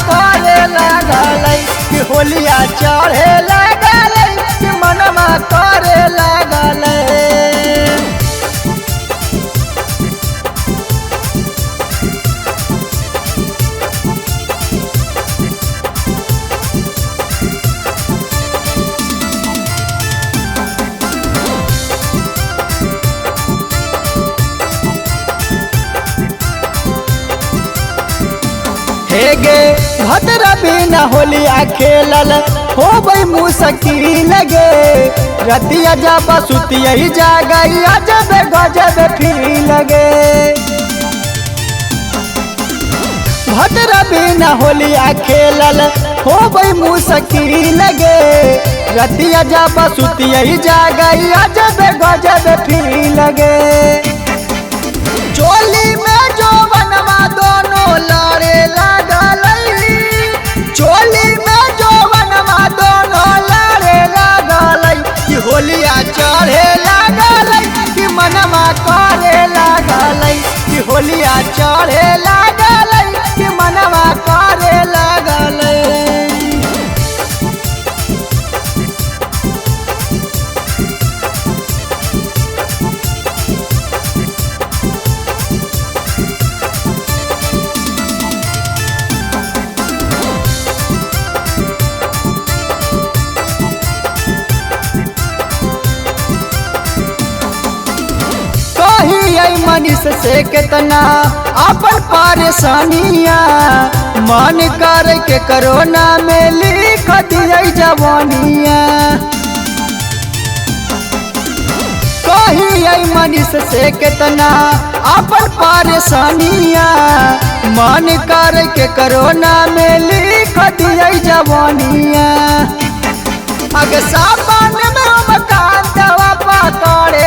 करे लागलै कि होलिया चढ़े लागलै कि मनवा करे लागलै। हे गे भद्र बिना होलिया खेलल हो गई मुश्किल गे, रतिया जब सुतिया जागई अजब गजब फील गे। भद्र बिना होलिया खेलल हो गई मुश्किल गे, रतिया जब सुतिया जागई अजब गजब फील गे। चोली में जो बनवा दोनों लड़े लागलै, चोली में जो बनवा दोनों लड़े लागलै कि होलिया चढ़े लागलै कि मनवा करे लागलै कि होलिया चढ़े लागलै कि मनवा करे लागलै। मनीष से कितना अपन परेशानिया, मन कर के कोरोना में लिख दिया जवानिया। कही मनीष से कितना अपन परेशानिया, मन कर के कोरोना में लिख दिया जवानिया। अग सावन में हम कांदवा पकड़े।